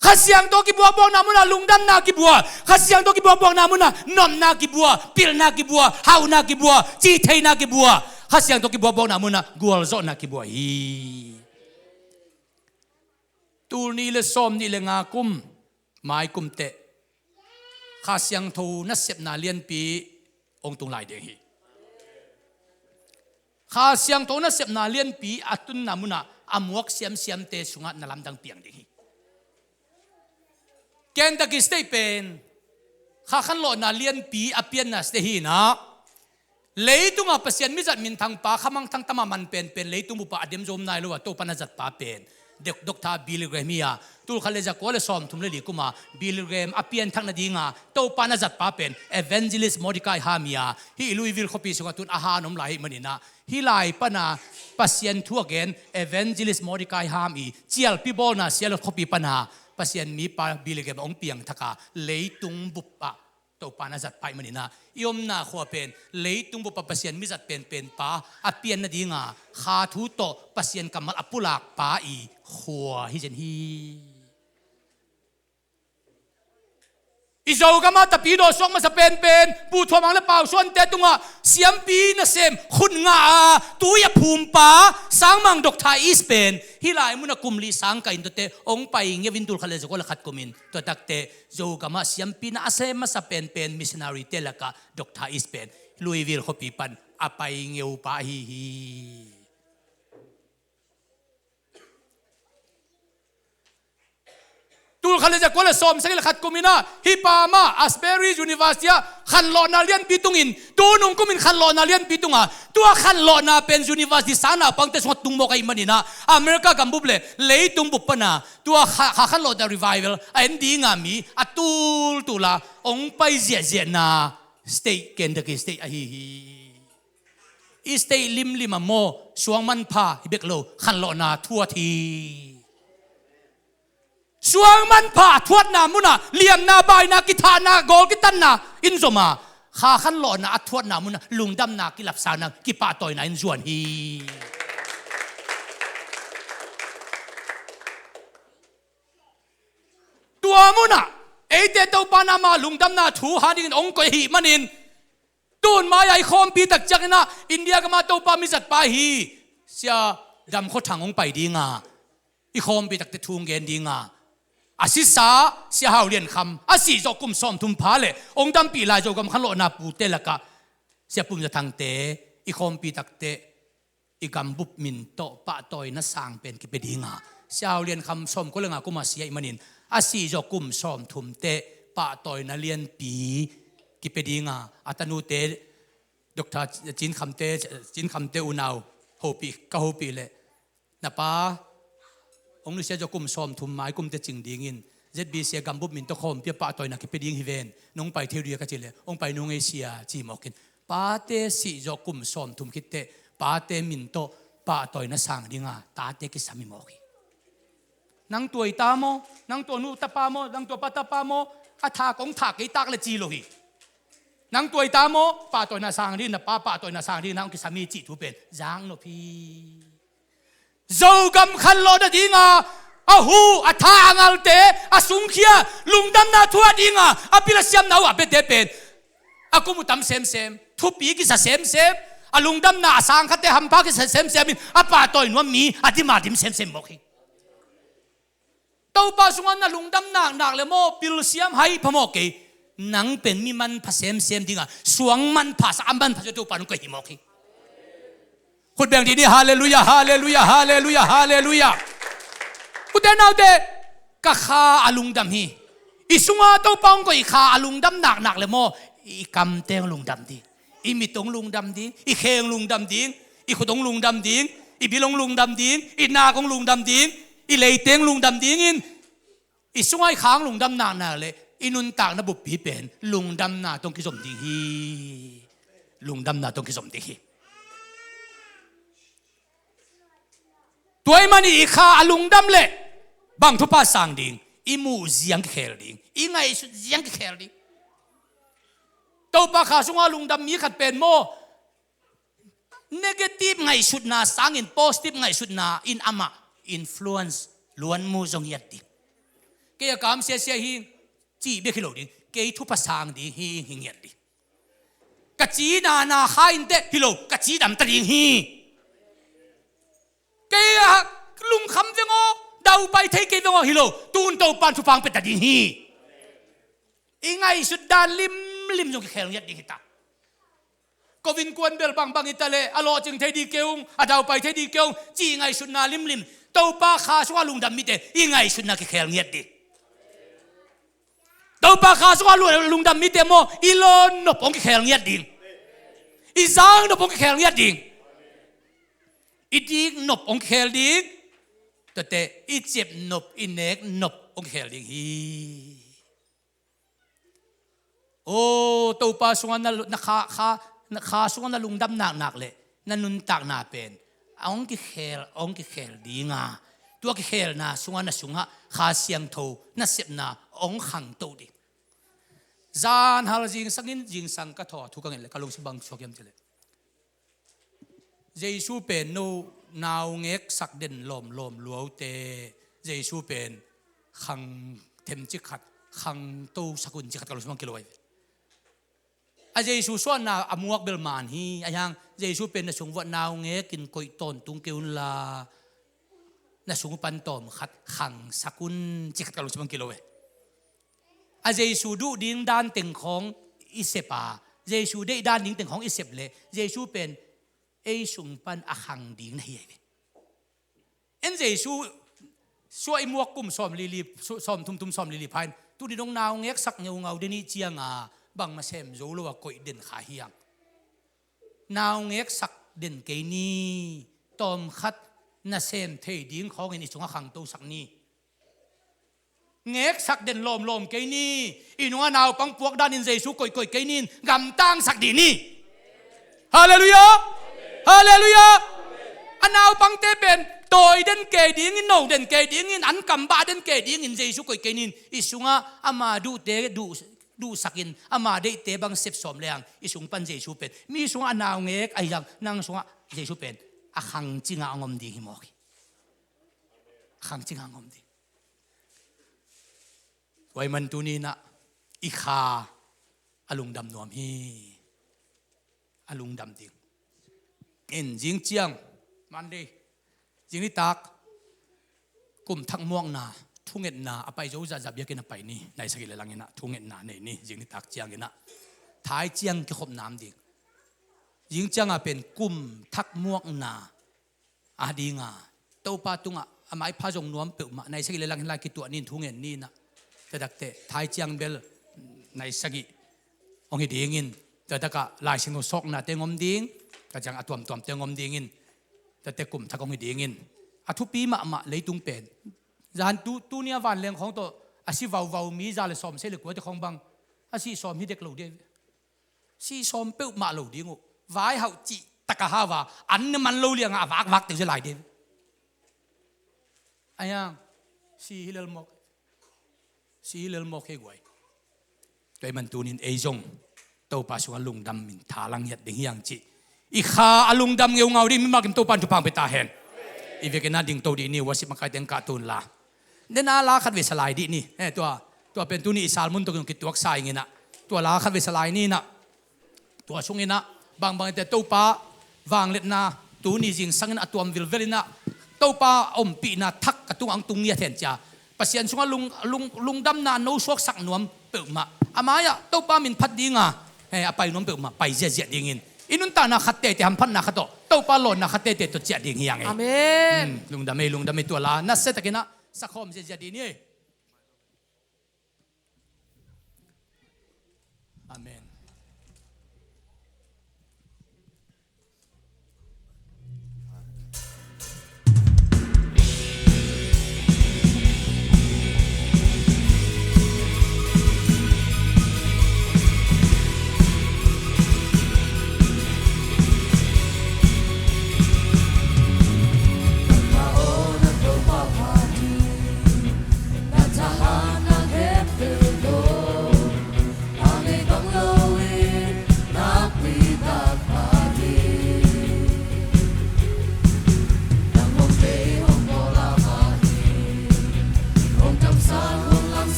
Kha Siangtho kibuakbuakna munah lungdamna kibua. Kha Siangtho kibuakbuakna munah nopna kibua, pilna kibua, hauna kibua, cihtheina kibua. Kha Siangtho kibuakbuakna munah gualzawhna kibua hi. Tul nih le sawm nih le nga kum, mai kum teh Kha Siangtho nasepna lianpi hong tung lai ding hi. Kha Siangtho nasepna lianpi a tunna munah a muak siamsiamte sungah na lamdang piang ding hi. Kentucky State pen Kha khanlawhna lianpi a pianna state hi inah, leitungah Pasian mizat minthangpa khamangthang tama man penpen leitung bupa a dem zom nai lo a Topa na zatpa pen Dok-, Doctor Billy Graham hi a, tul khat le zakua le sawmthum le li kuma Billy Graham a pianthak nadinga Topa na zatpa pen Evangelist Mordecai Ham hi a, hih Louisville khuapi sungah tun a han om lai hi maninah, hih lai pana Pasian thu a gen Evangelist Mordecai Ham i cialpi bawlna Seattle khuapi pana Pasian mipa Billy Graham a hong piangthak a, leitung bupa Topa na zatpa ahih maninah, i omna khua pen leitung bupa Pasian mizat penpenpa a pian nadinga kha thu tawh Pasian kammal a pulakpa i khua hi zen hi. I Zogamah tapidaw suak masa penpen Pu Thuam Mang le Pau Suante tungah siampi nasem khut ngah a tui a phumpa Sangmang Doctor East pen hih lai munah kum li sang ka in tuate hong pai ngeuh in tul khat le zakua le khat kumin tua takte Zogamah siampi na a sem masa penpen missionary te lakah Doctor East pen Louisville khuapi pan a pai ngeuhpa ahi hi. Tul khat le zakua le sawmsagih le khat kuminah hih pa mah Asbury University ah khanlawhna lianpi tungin tunung kumin khanlawhna lianpi tunga tua khanlawhna pen university sang naupangte sungah tung mawk ahih maninah America gambup le leitung bup pana tua kha, kha khanlawhna revival a en dinga mi a tultula hong pai ziahziahna state Kentucky State ahi hi. I state limlim a maw suang manpha hi bek lo khanlawhna thuat hi. Suang manpha a thuatna munah liamna baina kithahna gawl kitanna in zom a kha khanlawhna a thuatna munah lungdamna kilapsakna kipahtawina in zuan hi. Tua munah eite Topa na mah lungdamna thu han dingin hong koih ahih manin tun mai-ah i khawmpi tak cianginah India gamah Topa mizatpa hi Sia Dam Khua Thang hong pai dinga i khawmpi takte thu hong gen dinga a sisa Sia Hau Lian Kham a sih zawh kum sawmthum pha le hong dampih lai Zogam khanlawhna pute lakah Sia Pum Za Thangte i khawmpi takte i gambup min tawh pahtawina sang pen kipia dinga Sia Hau Lian Kham sawmkua le nga kuma si ahih manin a sih zawh kum sawmthumte pahtawina lianpi kipia dinga a tanute Dr. Cin Khamte, Cin Khamte unau hopih, ka hopih leh, na pa hong nusia zawh kum sawmthum mai kum tecing dingin Z B C a gambup min tawh khawmpi a pahtawina kipia ding hi ven, nong pai thei uh ding a ka cih leh, hong pai nung ei sia, ci mawk in. Pate sih zawh kum sawmthum khit teh pate min tawh pahtawina sang ding a, tate kisam hi mawk hi. Nang tua i ta maw, nang tua nu tapa maw, nang tua pa tapa maw, a tha kong tha kei tak leh ci lo hi. Nang tua i ta maw, pahtawina sang ding, na pa pahtawina sang ding, nang kisam hi cih thu pen zang nop hi. Zogam khanlawh nading a, a hu, a tha a ngalte, a sungkhia, lungdamna thuah ding a, a pil a siamna uh a piate pen a kum uh tam semsem, thupi kisa semsem, a lungdamna a sang khatte hampha kisa semsem in a pahtawi nuam mi a dim a dim semsem mawk hi. Topa sungah na lungdam naknak leh maw, pilsiam hai phamawh kei, nang pen mi manpha semsem ding a, suang manpha sa, a manpha sa Topa nung koih hi mawk hi. Khut beng dih ni, halleluiah, halleluiah, halleluiah, halleluiah. Ute naute, ka kha a lungdam hi. I sungah Topa hong koih kha a lungdam naknak leh maw, i kamte hong lungdam ding, i mit hong lungdam ding, i khe hong lungdam ding, i khut hong lungdam ding, i bil hong lungdam ding, i nak hong lungdam ding, i leiteng lungdam dingin, i sungah i kha hong lungdam naknak leh i nuntakna buppi pen lungdamna tawh hong kizom ding hi. Lungdamna tawh hong kizom ding hi. Tua ahih manin i kha a lungdam leh bang thupha sang ding, i muh ziang kikhel ding, i ngaihsut ziang kikhel ding. Topa kha sungah lungdam mi khat pen maw, negative ngaihsutna sangin positive ngaihsutna in amah influence, luanmu zong ngiat ding. Kei a kamsiasia hi, cih bek hi lo ding, kei thupha sang ding hi, hi ngiat ding. Ka cina na kha inteh hi lo, ka cidam ta ding hi. Kei a lungkham veng aw, daupai thei kei veng aw hi lo, tun Topan thupha hong pia ta ding hi. I ngaihsut dan limlim zong kikhel ngiat ding hi ta. Ko innkuan bel bangbang hi ta leh, a lawhcing thei ding kei ung, a daupai thei ding kei ung, cih ngaihsutna limlim. Topa kha sungah lungdam mite i ngaihsutna kikhel ngiat ding. Topa kha sungah lu-, lungdam mite maw, i lawn nop hong kikhel ngiat ding. I zang nop hong kikhel ngiat ding. I dik nop hong kikhel ding. Tuate, i cep nop, i nek nop hong kikhel ding hi. Aw, Topa sungah na, na kha, kha, na kha sungah na lungdam naknak leh na nuntakna pen a hong kikhel, a hong kikhel ding a, tua kikhelna sungah na sungah Kha Siangtho nasepna hong khangto ding. Zanhal zingsangin, zingsang ka thaw thu ka nget leh ka lungsim bang suak hiam cih leh, Jesu pen no naungeksak den lawmlawm luaute, Jesu pen khang themcik khat, khangtosak un cih khat ka lungsim bang kilawh hi. A Jesu suahna a muak bel man hi, ahi hang Jesu pen na sung vuah naungek in koih tawntung kei unla, na sung pan tawm khat khangsak un cih khat ka lungsim bang kilawh hi. A Jesu duh ding dan teng khawng i sep a, Jesu deih dan ding teng khawng i sep leh, Jesu pen ei sung pan a khang ding na hi ahi ve. En Jesu suah i muak kum sawmlili, su-, sawmthum thum sawmlili pha in, tuni dong naungeksak ngeungau den i cianga, bangmah sem zo lo a koih den kha hiang. Naungeksak den kei ni, tawmkhat nasem thei ding khawngin i sungah khangtosak ni. Ngeksak den lawmlawm kei ni. I nungah naupang puak danin Jesu koihkoih kei ni in gamtangsak dih ni. Halleluiah! Halleluiah! A naupangte pen tawi den kei dingin, no den kei dingin, an kam bah den kei dingin Jesu koih kei ni in, i sungah ama duhte duh, duhsakin, ama deihte bang sep sawm lehang, i sung pan Jesu pen, mi sungah a naungek ahi zong, nang sungah Jesu pen a khangcingah hong om ding hi mawk hi. A khangcingah hong om ding. Tua ahih man tuni-in ah i kha a lungdam nuam hi. A lungdam ding. In zing ciang, Monday, zing nitak, kum thak muakna, thungetna a pai zo zahzah biakinn a pai ni. Nai sagih le langin ah thungetna nei ni. Zing nitak ciangin ah thai ciang kikhopna om ding. Zing ciang a pen kum thak muakna a ding a, Topa tungah a maipha zong nuam peuhmah, nai sagih le lang hi lai kituah ni in, thungen ni in ah. Tua takteh thai ciang bel nai sagih hong hi dingin, Takah Lai Siangtho sawknate ngom ding, ka ciang a tuamtuamte ngom dingin, tate kum thak hong hi dingin. A thupi mahmah leitung pen. Zan tu, tuni a vanleng khawng tawh, a si vauvau mi za le sawm sei le kuate khawng bang. A si sawm hi dek lo ding. Si sawm peuhmah lo ding uh. Vaihauh cih taka hau a, an ne man lo lianga a vakvak teu zia lai ding. Ayang, si hi lelmawk. Si hi lelmawk hei guai. Tua ahih man tunin ei zong Topa sungah lungdam in thalang hiat ding hiang cih. I kha a lungdam ngeungau ding mimal kim Topa in thupha pia ta hen. I vekin a dingto dih ni, worship makaite in kah tun la. Nena la khat vei sa lai dih ni. Eh, tua, tua pen tuni i salmun tawh kituaksa ing inah. Tua la khat vei sa lai ni inah. Tua sung inah, bangbang ite Topa vangliatna, tuni zingsang in a tuam vilvel inah, Topa ompihna thak ka tungah hong tung ngiat hen cia. Pasian sungah lung, lung, lungdamna no suaksak nuam peuhmah. A mai-ah Topa min phat dinga, eh, a pai nuam peuhmah, pai ziahziah dingin. I nuntakna khat teitei hamphatna khat tawh, Topa lawnna khat teitei tawh ciah ding hiang ei. Amen. Hmm, lungdam ei, lungdam ei tua la. Nasia takinah, sakhawm ziahziah ding ni ei. Amen.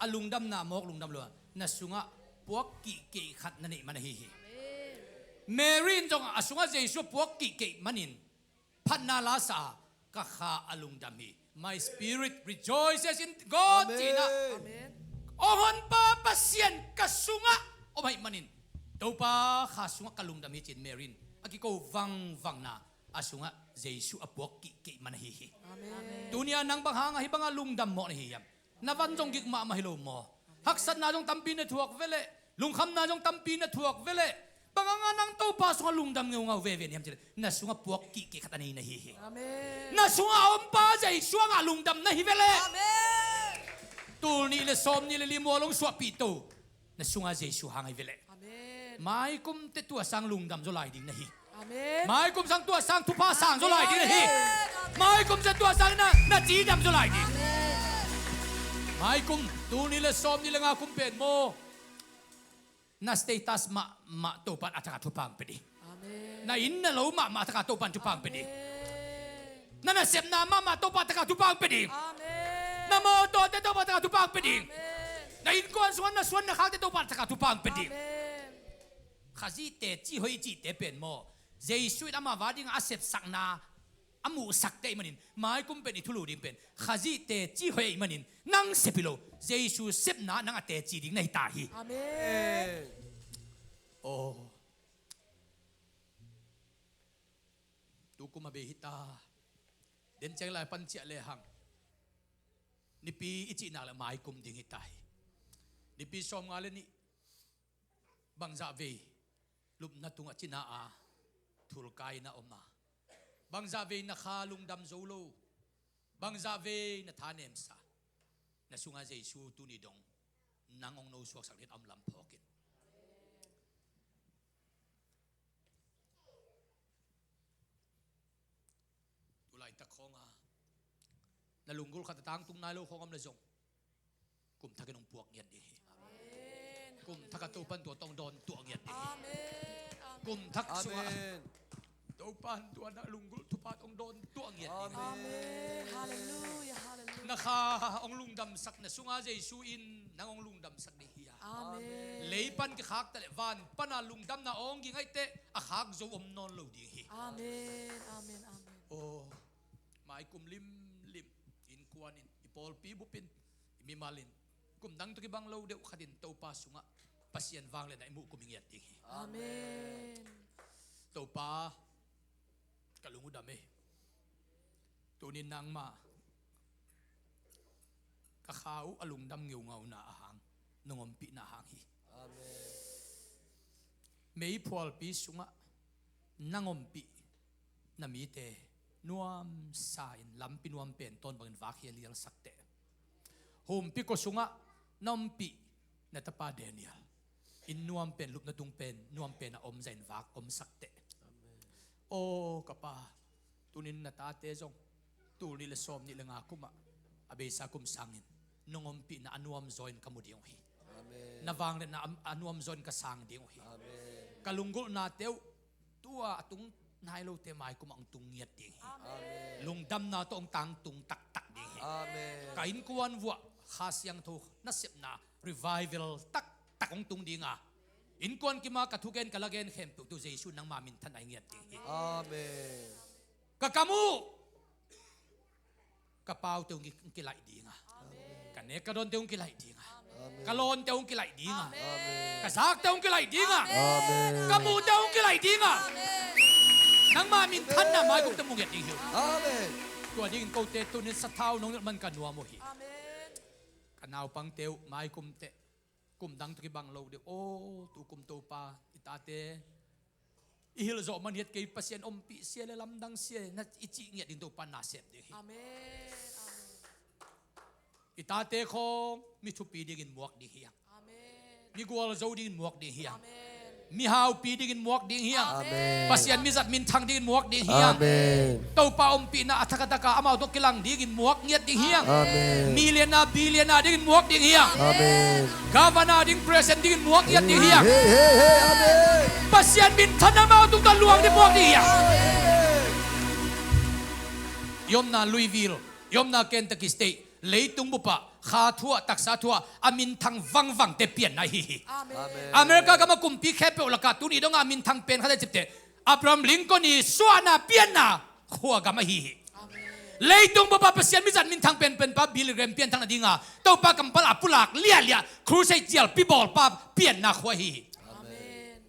a lungdamna mawk lungdam lo a, na sungah puak kihkeih khat na neih man ahi hi. Mary in zong a sungah Jesu a puak kihkeih manin phatna la sa a, ka kha a lungdam hi. My spirit rejoices in God, cihna. Amen. Aw Honpa Pasian ka sungah om ahih manin Topa kha sungah ka lungdam hi, ci-in Mary in a kiko vangvangna a sungah Jesu a puak kihkeih man ahi hi. Amen. Tuni-a nang bang hang ahi bangah lungdam mawk na hi hiam? Na van zong gik mahmah hi lo maw? Haksatna zong tampi na thuak veleh, lungkhamna zong tampi na thuak veleh, bang hangah nang Topa sungah lungdam ngeungau veve na hiam cih leh, na sungah puak kihkeih khat a nei na hi hi. Amen. Na sungah a ompa Jesu hangah lungdam na hi veleh. Amen. Tul nih le sawm nih le li mual hong suahpih to, na sungah Jesu hang ahi veleh. Amen. Maikum teh tua sang lungdam zaw lai ding na hi. Amen. Maikum sang tua sang thupha sang zaw lai ding na hi. Amen. Maikum sang tua sang na, na cidam zaw lai ding. Amen. Maikum, tul nih le sawm nih le nga kum pen maw, na status mahmah Topa in a thakah thupha hong pia ding. Amen. Na inn na lo mahmah a thakah Topa in thupha hong pia ding. Amen. Na nasepna mahmah Topa a thakah thupha hong pia ding. Amen. Na mawtawte Topa a thakah thupha hong pia ding. Amen. Na innkuan sungah na suan na khakte Topa a thakah thupha hong pia ding. Amen. Khazih teci hoih i cihte pen maw, Jesu in amah adingin a sepsakna a muhsakte ahih manin, maikum pen i thulu ding pen Khazih teci hoih ahih manin, nang sep hi lo, Jesu sepna nang a teci ding na hi ta hi. Amen. Aw. Tukum a bei hi ta. Den ciang lai pan ciah lehang, nipi i cih nak leh maikum ding hi ta hi. Nipi sawmnga le nih bangzah vei lupna tungah cina a thulkai na om a, bangzah vei na kha lungdam zo lo, bangzah vei na thanemsa, na sungah Jesu tuni dong nang hong nosuaksak dingin a om lam phawk in. Tulaitak khawng a na lunggulh khat a tangtung nai lo khawng om le zong, kum thakin hong puak ngiat ding hi. Amen. Kum thak a Topa in tua tawh hong dawn tuah ngiat ding hi. Amen. Amen. Kum thak sungah, amen, Topa in tua na lunggulh thupha tawh hong dawn tuah ngiat ding hi. Amen. Hallelujah, hallelujah. Na kha hong lungdamsak, na sungah Jesu in nang hong lungdamsak ding hi a. Amen. Lei pan kikhak ta leh van pana lungdamna awng ging aih teh a khak zo om nawn lo ding hi. Amen, amen, amen. Aw, maikum limlim, innkuan in, i pawlpi bup in, i mimal in, kum dang tawh kibang lo deuh khat in Topa sungah Pasian vangliatna i muh kum i ngiat ding hi. Amen. Topa, ka lung uh dam e. Tuni nangmah ka kha uh a lungdam ngeungauna a hang, nong ompihna a hang hi. Amen. Meiphualpi sungah nang ompih na mite nuamsa in lampi nuam pen tawn bangin vak hialialsak teh. Humpi kua sungah na ompih na tapa Daniel inn nuam pen, lupna tung pen nuam pen a om zahin vak omsak teh. Amen. Aw ka Pa, tunin na tate zong tul nih le sawm nih le nga kumah a beisa kum sangin nong ompihna a nuamzaw in ka mu ding uh hi. Amen. Na vangliatna a, a nuamzaw in ka sang ding uh hi. Amen. Ka lunggulhnate uh tua a tung nai lote maikum ah hong tung ngiat ding hi. Amen. Lungdamna tawh hong tangtung taktak ding hi. Amen. Ka innkuan vuah Kha Siangtho nasepna revival taktak hong tung ding a, innkuan kim a ka thugen ka lagen khempeuh tu Jesu nangma minthanna i ngiat ding hi. Amen. Ka kam uh ka paute hong ki-, hong kilaih ding a. Amen. Ka nek ka dawnte hong kilaih ding a. Amen. Ka lawnte hong kilaih ding a. Amen. Ka zakte hong kilaih ding a. Amen. Ka muhte hong kilaih ding a. Amen. Nangma minthanna maikum tawh mu ngiat ding hi. Amen. Tua dingin kote tunin sathau nong nilh man ka nuam uh hi. Amen. Ka naupangte uh maikum teh kum dang tawh kibang lo deuh. Aw, tukum Topa, i tate i hilh zawh man hiat kei, Pasian ompih sia le lamdang sia na i cih ngiat ding Topa na sep ding hi. Amen. Amen. I tate khawng mi thupi dingin muak ding hi hang. Amen. Mi gualzo dingin muak ding hi hang. Amen. Mi haupi dingin muak ding hi hang. Amen. Pasian mizat minthang dingin muak ding hi hang. Amen. Topa ompihna a thakataka amau tawh kilang dingin muak ngiat ding hi hang. Amen. Millionaire, billionaire dingin muak ding hi hang. Amen. Governor ding, president dingin muak ngiat ding hi hang. Hey, hey, hey, amen. Pasian minthanna amau tungtawn luang ding muak ding hi hang. Amen. I omna Louisville, i omna Kentucky State, leitung bupah kha thu ah, taksa thu ah a minthang vangvangte pianna ahi hi. Amen. Amen. America gam a kumpi khempeuh lakah tuni dongah a minthang pen khat a cipte, Abraham Lincoln ii suahna pianna khua gam ahi hi. Amen. Leitung bup ah Pasian mizat minthang penpen pa Billy Graham pianthak nadinga Topa kampal a pulak liahliah, crusade cialpi bawlpa pianna khua ahi hi. Amen.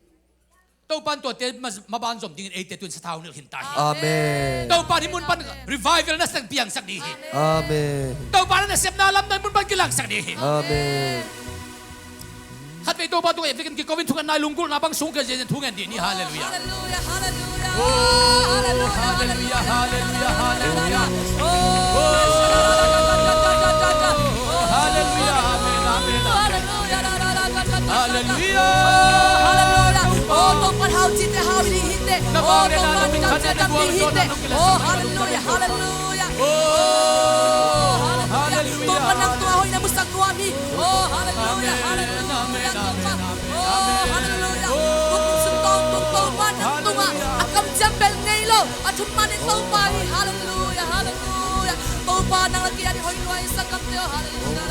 Topa in tuate ma, maban zom dingin eite tu-in sathau nilh khin ta hi. Amen. Topa in hih mun pan revival na sang piangsak ding hi. Amen. Topa in a nasepna lamdang hih mun pan kilangsak ding hi. Amen. Khatvei Topa tungah i vekin kiko in thungetna i lunggulhna bang sung kei ziahziah in thungen dih ni. Halleluiah. Halleluiah, halleluiah. Oh, halleluiah, halleluiah, halleluiah. Oh, halleluiah. Amen, amen, amen. Halleluiah. Halleluiah. Oh, Topa in hau cihte hau ding hi teh. Oh, Topa in kamciam ding hi teh. Oh, halleluiah, halleluia. Oh, halleluia. Topa nang tungah hoihna musak nuam hi. Oh, halleluia, halleluia. Topa. Oh, halleluia. Kum sung Topa, Topa nang tungah a kamciam bel ngei lo, a thuman in Topa hi. Halleluia, halleluia. Topa nang la kiat in hoih lua hi sanggamte. Oh, halleluia.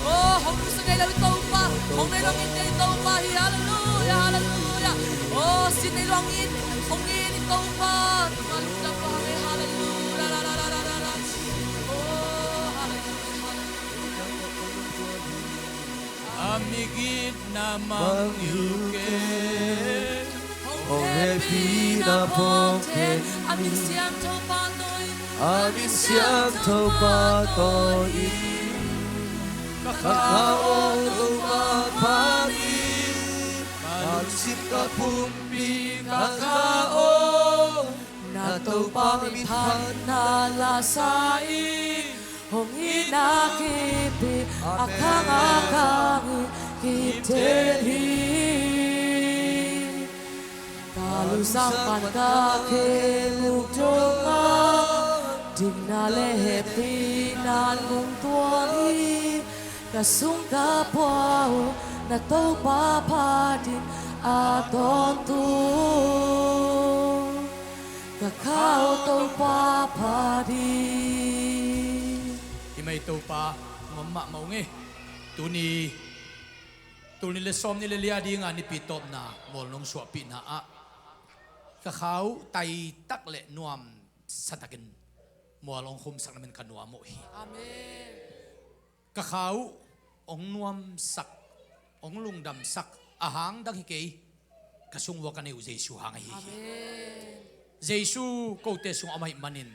Oh, hong nusia ngei lo hi Topa. Hong ngei lo ngei Topa hi. Halleluia, halleluia. Oh, sin nei lo hong it, hong it hi Topa. Topa lungdam ko hang e. Halleluia. Oh, halleluia, halleluia. A migitna mang uh kei. Hong hehpihna phawk kei. A min siangtho pahtawi. A min siangtho pahtawi. Ka kha aw Topa phat in. Ka lungsim ka pumpi ka kha aw. Na Topa min phatna la sa in. Hong itna kipi a khang a khang in kitel hi. Ka lungsim pan ka khe luk dong a, dikna le hehpihna in hong tuang hi. Ka sung ka pua uh na Topa phat in a tawntung. Ka kha aw Topa phat in. Hi mai Topa, nuam mahmah ung e. Tuni, tul nih le sawm nih le li a dinga nipi tawpna mual nong suahpihna ah ka kha uh taitak le nuamsa takin mual hong khumsak na min ka nuam uh hi. Amen. Ka kha uh hong nuamsak, hong lungdamsak a hang dang hi kei. Ka sung uah ka nei uh Jesu hang ahi hi. Amen. Jesu kote sungah om ahih manin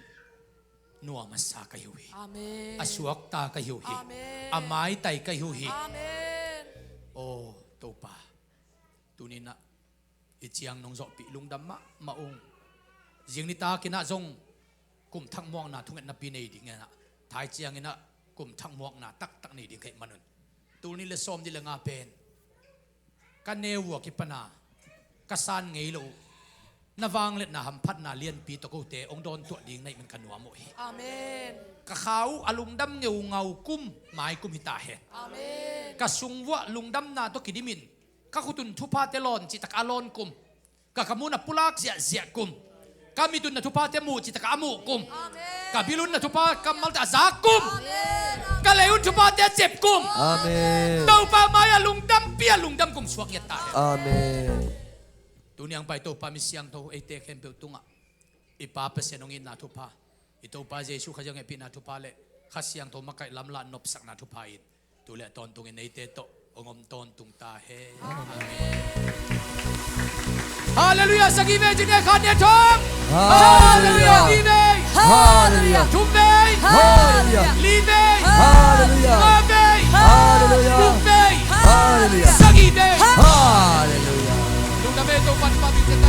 nuam a sa ka hi uh hi. Amen. A suakta ka hi uh hi. Amen. A maitai ka hi uh hi. Amen. Aw Topa, tuni-in ah hih ciang nong zawhpih lungdam mahmah ung. Zing nitak in ah zong kum thak muakna thungetnapi nei ding in ah, thai ciangin ah kum thak muakna taktak nei ding ka hih manun, tul nih le sawm nih le nga pen ka neu uh a kipan a ka san ngei loh uh na vangliatna hamphatna lianpi tawh kote hong dawntuah ding na hih man ka nuam uh hi. Amen. Ka kha uh a lungdam ngeungau kum, mai kum hi ta hen. Amen. Ka sung uah lungdamna tawh kidimin ka khut un thuphate lawn cihtak a lawn kum, ka kam un a pulak ziahziah kum, ka mit un na thuphate muh cihtak a muh kum, amen, ka bil un na thupha kammalte a zak kum, amen, ka lei un thuphate a cep kum. Amen. Topa mai-ah lungdampi a lungdam kum suak ngiat ta hen. Amen. Tuni hong pai Topa mi siangtho eite khempeuh tungah i Pa Pasian hong itna thupha, i Topa Jesu Khazih hong hehpihna thupha le Kha Siangtho makaih lamlahna nopsakna thupha in tu le a tawntungin eite tawh hong om tawntung ta hen. Amen. Halleluiah. Sagih vei ci ni, khat ni a thong. Halleluiah. Nih vei. Halleluiah. Thum vei. Halleluiah. Li vei. Halleluiah. Nga vei. Halleluiah. Guk vei. Halleluiah. Sagih vei. Halleluiah. Lungdam e. Topa'n pa bik te ta